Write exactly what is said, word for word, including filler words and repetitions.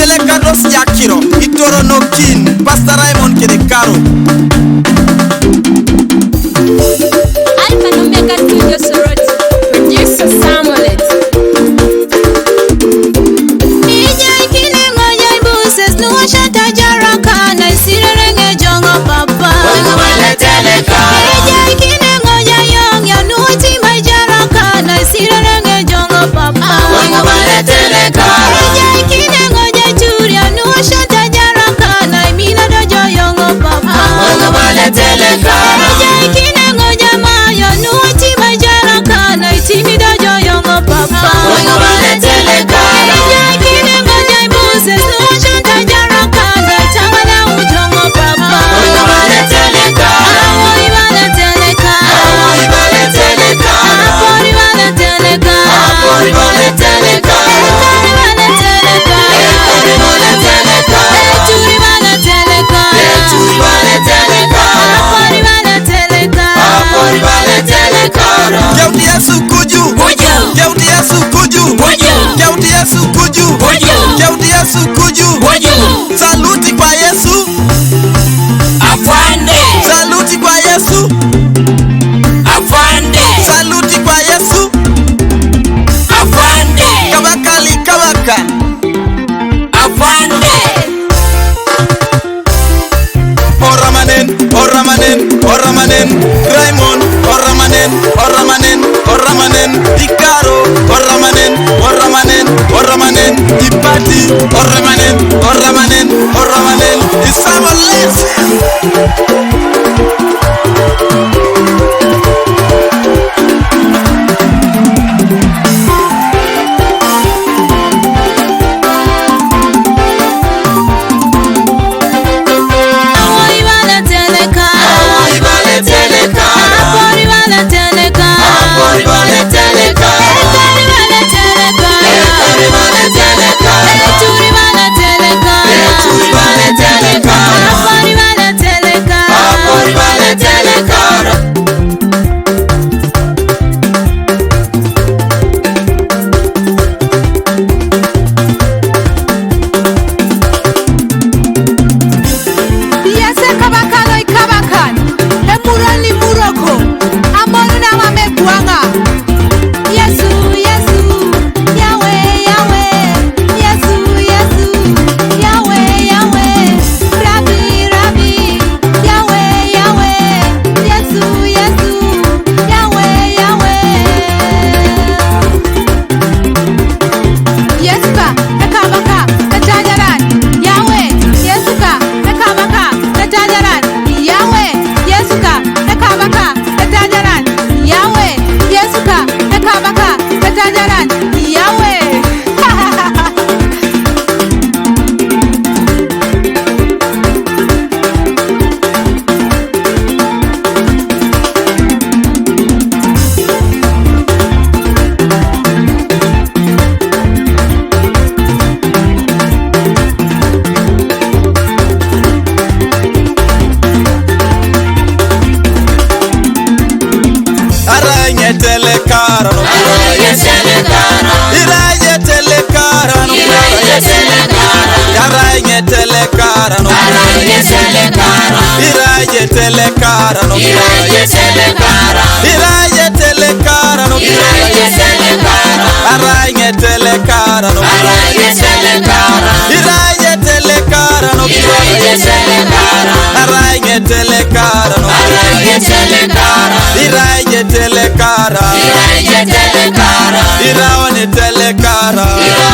Lekados Jakiro, Itoro Nokin, Pastor Raymond Kedekaro. Alpha and Omega Studio Soroti, producer Samuel. Ijai kine ngojai buses nuwa shata jaraka na isirere nge jongo papa. Ijai kine ngojai yong ya nuwa tima jaraka na isirere nge jongo papa. Ijai kine ngojai churia nuwa shata jaraka na imina dojo yongo papa. Ijai kine ngojai mayo nuwa tima jaraka na itimi dojo yongo papa. Ijai kine ngojai buses nuwa shata jaraka na itamana ujongo papa. Awoi bale teleka. Awoi bale teleka. Apori bale teleka. Apori bale teleka. Ekari bale teleka. Ekari bale teleka. Echuri bale teleka. Echuri bale teleka. Apori bale teleka. Apori bale teleka. Keuti Yesu kuju. Kuju. Keuti Yesu kuju. Kuju. Keuti Yesu kuju. Kuju. Keuti Yesu kuju. Kuju. Saluti kwa Yesu. Afande. Saluti kwa Yesu. Afande. Saluti kwa Yesu. Afande. Kabakali kabaka. Afande. Oramanen, oramanen, oramanen. Raymond, oramanen, oramanen, oramanen. Ikaro, oramanen, oramanen, oramanen. Ipati, oramanen, oramanen, oramanen. Isamo les. Yese kabakalo ikabakan, emurani muroko, amonu na mamegwanga. Yesu, Yesu, Yahweh, Yahweh, Yesu, Yesu, Yahweh, Yahweh, Rabbi, Rabbi, Yahweh, Yahweh, Yesu, Yesu, Yahweh, Yahweh. Yesu ka, ekabaka, etajaran, Yahweh, Yesu ka, ekabaka, etajaran, Yahweh, Yesu ka, ekabaka, etajaran, Yahweh, Yesu ka, ekabaka, etajaran, Yahweh. Ara ngetele kara no. Ara ngetele kara no. Ara ngetele kara no. Ara ngetele kara no. Ara ngetele kara no. Ara ngetele kara no. Ara ngetele kara no. Ara ngetele kara no. Ara ngetele kara. Ira ngetele kara no. Ira ngetele kara no. Ara ngetele kara no. Ara ngetele kara. Ira ngetele kara. Ira ngetele kara. Ira onetele kara. Ira